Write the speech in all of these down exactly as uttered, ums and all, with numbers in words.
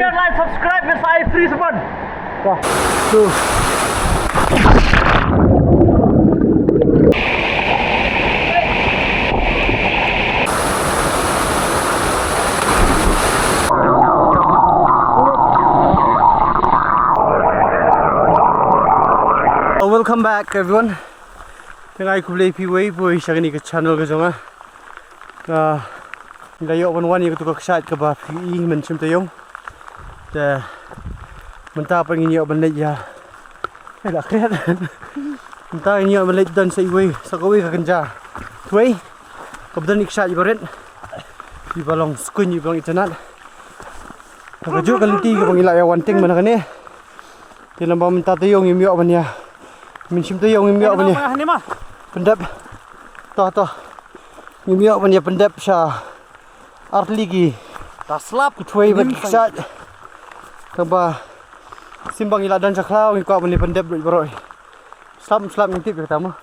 Like, subscribe, bad sa ai free sa ban. Wah. Tu. Welcome back, everyone. Te nga ai khublei ïa phi uwei pa uwei sha kane ka channel ka jong nga. Nga la ïoh ban wan ïa katu ka kshaid kaba phi i mynshwa taïew. Te mynta pat ngin ïoh ban leit ïa, eh, la klet. Mynta ngin ïoh ban leit don sa iwei, sa kawei ka kynja thwei kaba don ïa ka kshaid iba rit, iba long skuiñ, iba long itynnad. Kajuh ka lynti kaba ngi la ïa wan tieng mynta kane. Te lem bad mynta taïew ngim ïoh ban ïa, mynshwa taïew ngim ïoh ban ïa pyndep. To, to. Ngim ïoh ban ïa pyndep sha ar tylli ki, ta slap, ki thwei bad ki kshaid. Tangba symbai ngi la don sha khlaw, ngi kwah ban ïa pyndep lut baroh. Slap slap ngi tip ïa kata mo.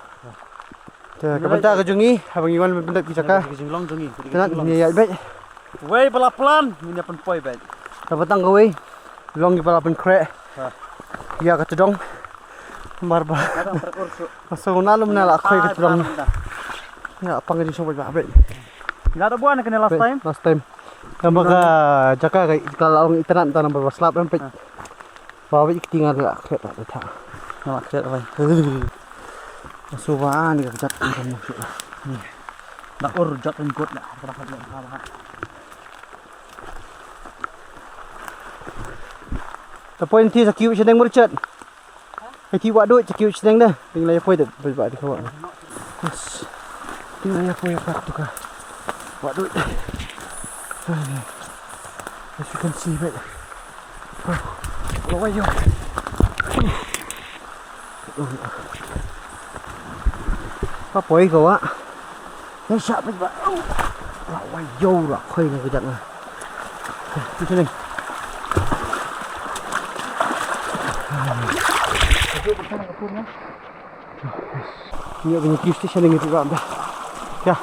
Te ka bynta ka jong ngi haba ngi wan ban pyndep ki jaka, ka jinglong jong ngi, ka jinglong, ngi ïaid beit. Wei ba la plan ngin ïa pynpoi beit. Kaba tang kawei long kiba la pynkhreh ïa ka tdong. Namar ba, ba sngewna lum na la khoi ka tdong. Nga pang ka jingsngewbha beit. Nga da buan kane last time. Last time. Namar ka jaka ka la long itynnad, namar ba slap em peit. Ba ba ikti nga la klet la ta. Nga la klet bai. Suba ni ka jat ni ka mu. Da ur jat en got la. Ka da klet la ba. Ta point ti sa kiu shneng murchat. Ai ti wa doi sa kiu shneng da. Ding la ya poi da ba di ka wa. Yes. Ding la ya poi ya pak tu ka. Wa doi. As you can see, mate. Lawai ïew. Ka poi ka wah. Ngan shah peit ba. Lawai ïew la khoi na ka jat na. Tu sini. Ngi ïoh ban ïa kiew station ngi ruh ram da. Ïa.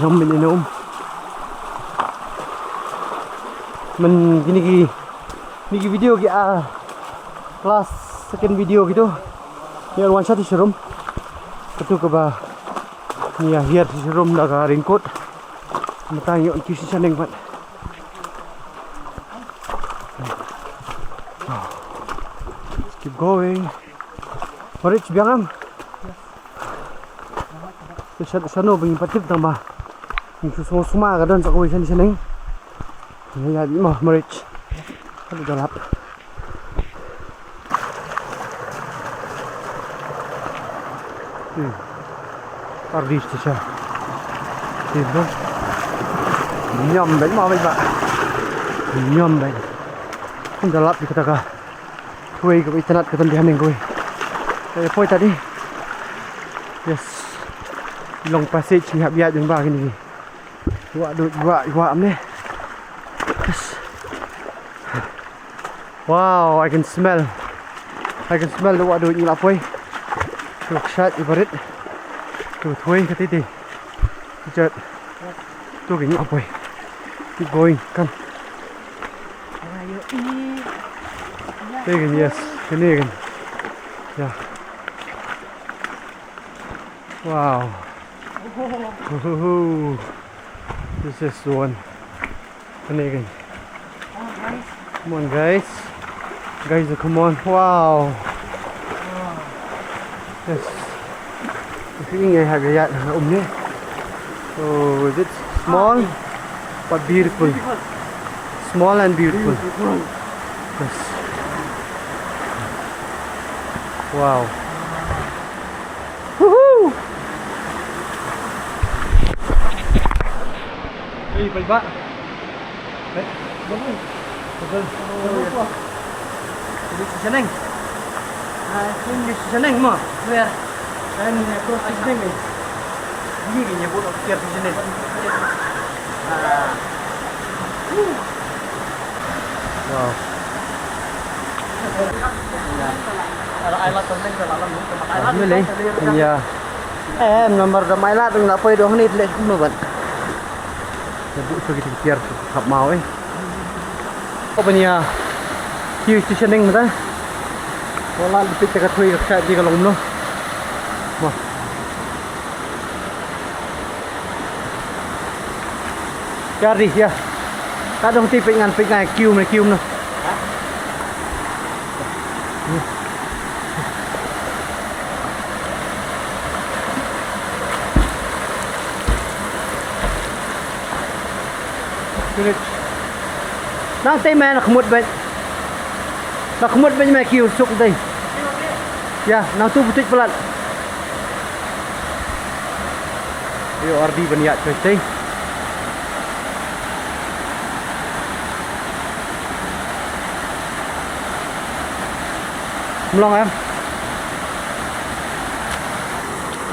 Ñiam mynne ne um. Myn kine ki, kine ki video ki, ah, last second video kitu. Ngi wan sha ti sharum. Katu kaba ngi ïa hiar ti sharum da ka raincoat. Mynta ngi ïoh ban kiew station pat. Keep going. Marich biang em. Te sha, shano ba ngin pat tip tang ba. Ngin shu sngewsma ka don sa kawei shan shaneng. Ïa, ïa, bit mo Marich. Ka dei da lap. Hmm. Ardi sha sha. Tip ba. Ñiam beit mo beit ba. Ñiam beit. Kum da lap ïa kata ka. Kawei kawei itynnad ka don biang kawei. Ka ïa poi ta di. Yes. Long passage ngi hap ïaid jong ba kine. Wah dud wah wah ne. Yes. Wow, I can smell. I can smell the wah dud ngi la poi. Tu kshaid ibarit. Tu thwei ka titi. Jat. Tu kini apa? Keep going, come. Take it, yes. Kini kan. Yeah. Wow. Woohoo. This is one. Kini kan. Come on, guys. Guys, come on. Wow. Yes. If you think I have a yacht, um, yeah. So, is it small but beautiful? Small and beautiful. Yes. Wow. Woohoo! Hey, bye bye. Ini si Seneng. Ah, ini si Seneng mo. Where? Kan, eh, cross si Seneng ni. Ini kan nyebut okey si Seneng. Ah. Wow. Ini le. Ya. Eh, nomor da mai la dong la poi dong ni le kumno ban. Ka buh sha ki tiar sha khap maw, eh. Ko ban ïa kiew station mynta. Ko lad peit ka thui ka kjat ji ka long kumno. Mo. Ïa ri ïa. Ka dong ti peit ngan peit ngan kiew me kiew no. Nang te me na khmut beit. Na khmut beit me kiew suk dei. Ïa, nang tu butik palat. Ïa, ardi ban ïa choi tei. Mlong em.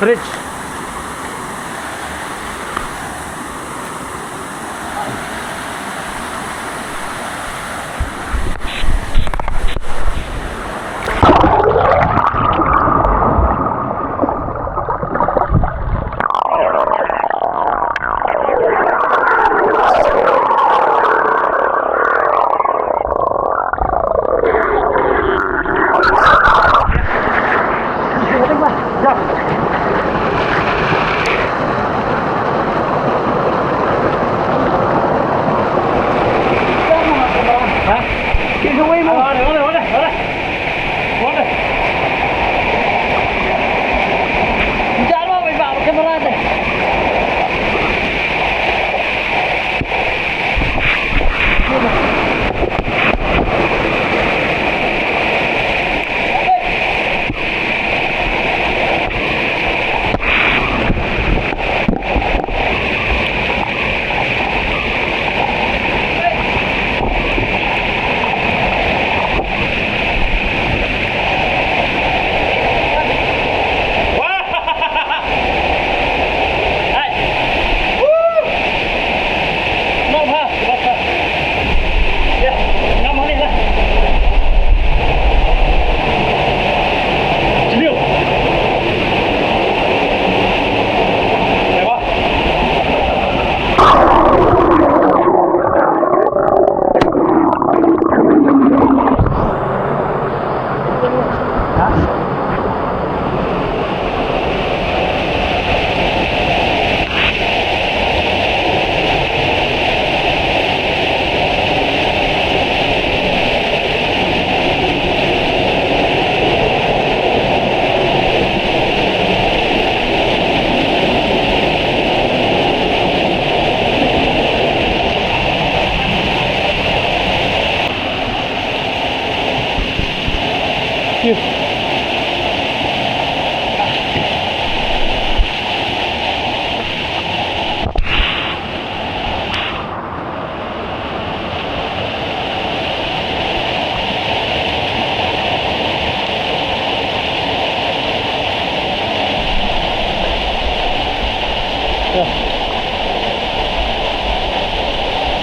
Rich.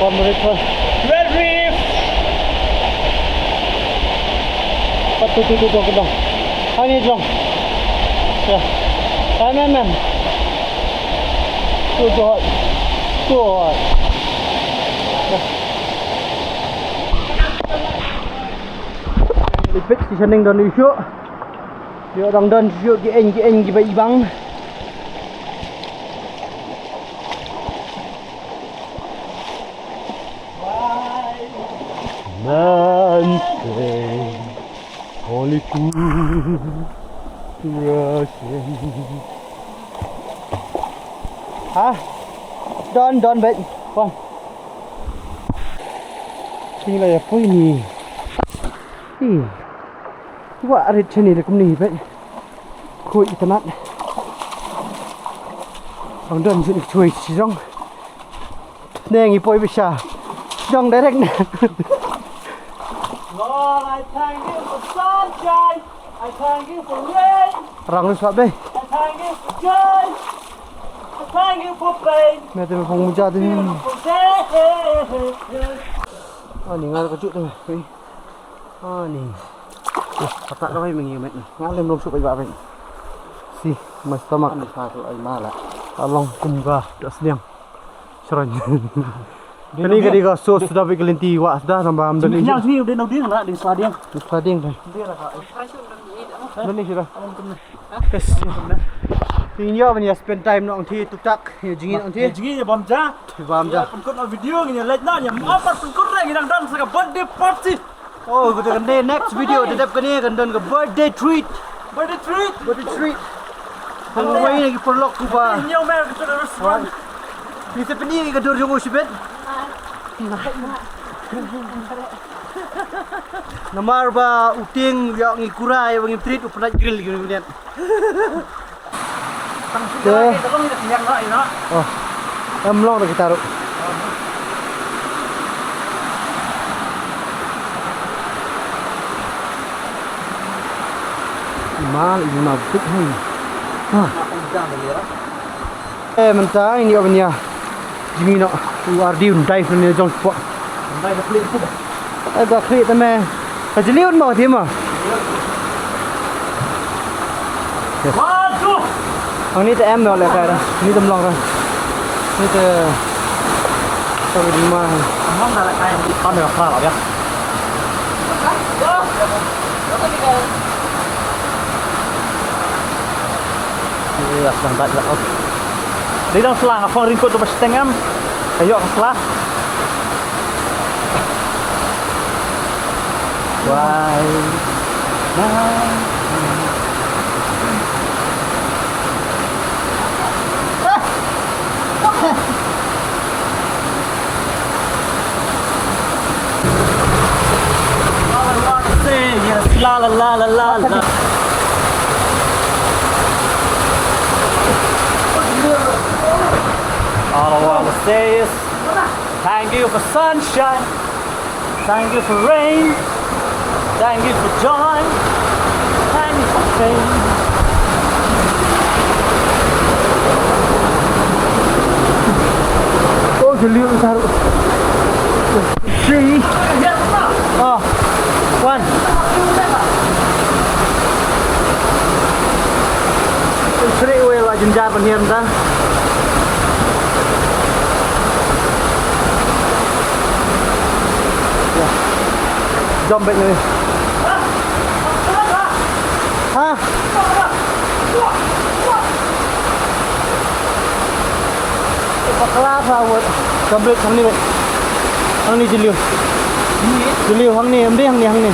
Pon rit pon. Red Reef. Pat tu tu tu tu kedong. Ani jong. Ya. Em em em. Tu tu. Tu. Ya. Lipit ki shaneng don issue. Ïoh dang don shuh ki eng ki eng kiba ibang. Man say only cool Russian. Ha? Don don bet. Wan. Sini la ïa poi ni. Ih. Wa rit shane le kumne bad. Khuid itynnad. Ong don jin khuid shi jong. Ne ngi poi ba sha. Jong direct ne. Lord, I thank you for sunshine. I thank you for rain. Rang swa be. I thank you for joy. I thank you for pain. Me te phong muja te. Beautiful day. Ani ngal ka ju te. Ani. Patak ka bai mengi met. Nga lem long suk bai ba bai. Si, my stomach. Ani sa tu ai mala. Along kum ka da sniang. Sron. Kane ka dei ka soh suda bad ka lynti wah suda, namba ym don. Jingkñia jingkñia u dei na u dieng na, dei sla dieng. Dei sla dieng kan. Dei la ka. Don ni suda. Yes. Ngi ïa ban ïa spend time noh hangtei, tuktak ïa jingin hangtei. Jingin ïa bam ja. Bam ja. Pynkut na video, ngi ïa leit na, ïa mar pynkut re, ngi dang don sa ka birthday party. Oh, kita kan dei next video, te dep kane kan don ka birthday treat. Birthday treat. Birthday treat. Hangwei na ki paralok kiba. Ngi ïa mer kita restaurant. Ni se pyni ka dur jong u shibit. Namar ba u tieng ïa ngi kurai ba ngi treat u pynat grill ki ngi. Te. Oh. Em long da kita ruh. Mal ina bit hai. Ha. Eh, mynta ini apa ni ya? Jimmy no, u ardi un dive ni jong spot. Dive klik tu. Eh, da klik tu me. Ka jeli un mau ti ma. Waduh. Ang ni te em no le ka. Ni te mlong ka. Ni te. Sorry di ma. Mlong da le ka. Kam ya pra ya. Ïa, sdang bad la. Dei dang sla, nga phong ryngkut tu ba shiteng em. Ka ïoh ka sla. Why? Why? All I wanna say is la la la la la la. All I wanna say is thank you for sunshine. Thank you for rain. Thank you for joy. Thank you for pain. Oh, jeli u taruh. Three. Oh. One. Three wheel la jynjar ban hiar mynta. Jump bad ngi. Ha? Bakla sa wot. Jump bad hangne bad. Hangne jylliew. Jylliew hangne, ym dei hangne, hangne.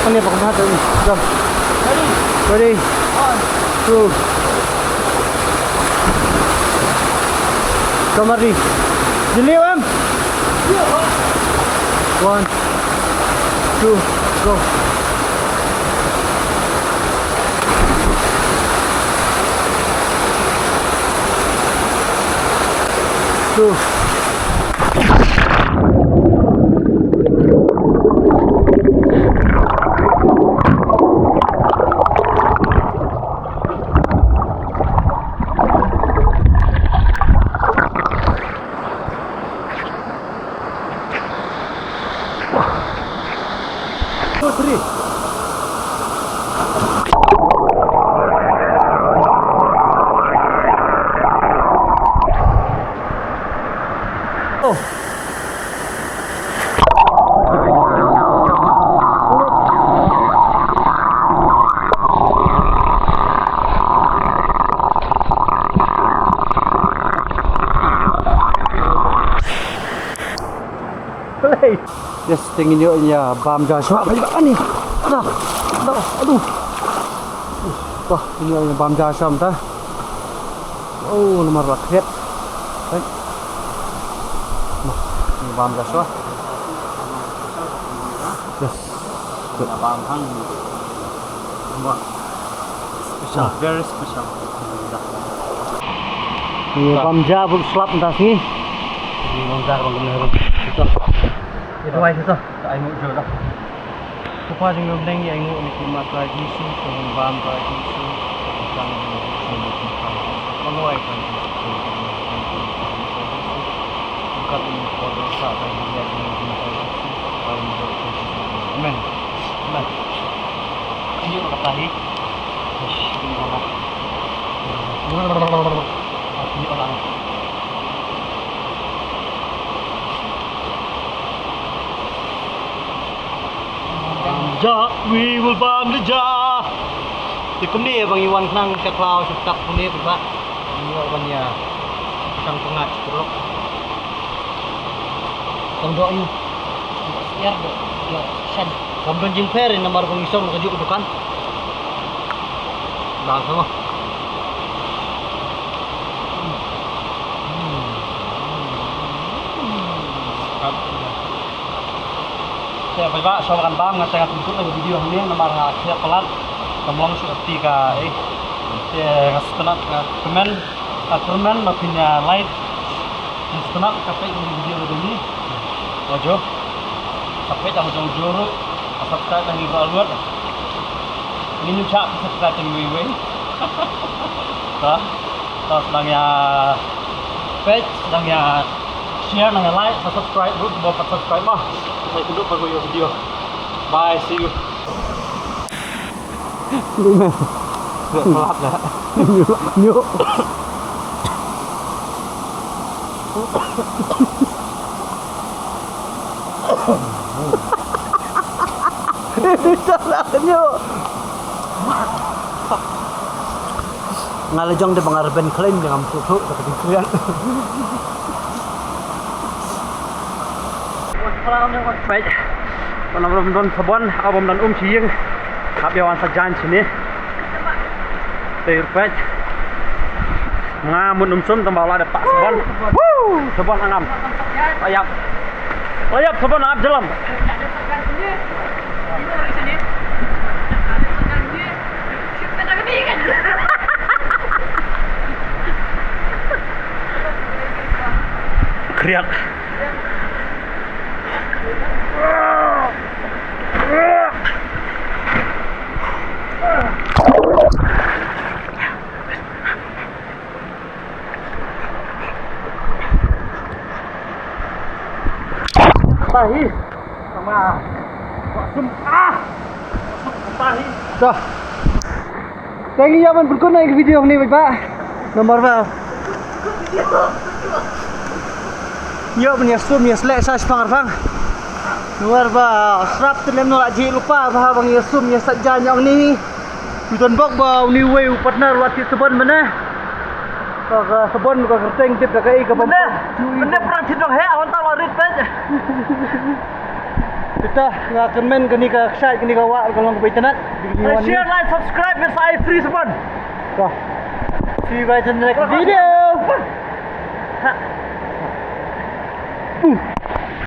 Hangne bakla sa. Jump. Ready? Ready? One. Two. Come on, ready. Jylliew em. One, two, go. Two. Yes, te ngin ïoh ïa bam ja shuwa. Aduh, aduh, aduh. Bah, ngin ïoh ïa bam ja shuwa mynta. Oh, namar ba thied. Right. Nah, ngin bam ja shuwa. Yes. Good. Bam hang. Wah. Special, very special. Ïa bam ja bad slap mynta sngi. Ïa bam ja bad kumne. Ito. Ito ai ito. Ai mu jo dah. Kpa jong ngi Blei, ïa ai nguh na ki mat Trai Jisu, ka bam Trai Jisu. Ka bam Trai Jisu. Ka bam Trai Jisu. Amen. Amen. Ini orang kata ni. Ini orang. Ini orang. Ja, wi wi bam de ja. Te kumne ba ngi wan khnang sha khlaw sha tap kumne ba. Ngi wan ban ïa tang pyngat sha pyrlok. Tang doh ïa. Ïar doh, doh shan. Kam don jingpher namar ba ngi song kajuh ka dukan. Bang sama. Te paidbah, shuwa ba ngan bam, nga te ngan pynkut ïa ka video hangne namar nga khia palat. Kam long shuh kti ka, eh. Te nga sngewtynnat, nga kmen, nga kmen ba phin ïa like. Nga sngewtynnat ka peit ka video ka dei ni. Ojo. Ka peit ka jong jong ruh. Ka subscribe ka ngi ruh ruh. Ngin ym shah subscribe ka ngi wei wei. Ta, ta sdang ïa peit, sdang ïa share, sdang ïa like, sa subscribe ruh, ba pat subscribe ma. Sa ïa kynduh pat ïa video. Bye, see you. Ni me. Dah telat dah. Nyuk, nyuk. Salah nyuk. Nga la jong de ba nga rben khlem de ngam phuh phuh da ka jingkriang. Peit. Ba nang rum don sabon, a bam don um shi ïing. Hap ïa wan sa jan shini. Te peit. Nga mun um sum tang ba la da pak sabon. Woo! Sabon angam. Ayap. Ayap sabon angam jalam. Kriak. Tahi. Sama. Wasum. Ah. Tahi. Dah. Thank you, ya, man, berkon na video ni, ba. Nomor ba. Yo, punya sum, ya, selek sa sepang arfang. Nomor ba, serap tu lem nolak ji lupa, ba, bang ya sum, ya, sat jan, yang ni. Uton bok ba uni wei u partner wat ti sebon mene. Ka sebon ka kerteng tip da ka i ka bom. Mene, mene perang tidong he, awan ta la rit pet. Kita nga kyrmen kani ka ksai kani ka wa ka long ka bai tenat. Share, like, subscribe, it's I free sebon. Ka. See you guys in the next video.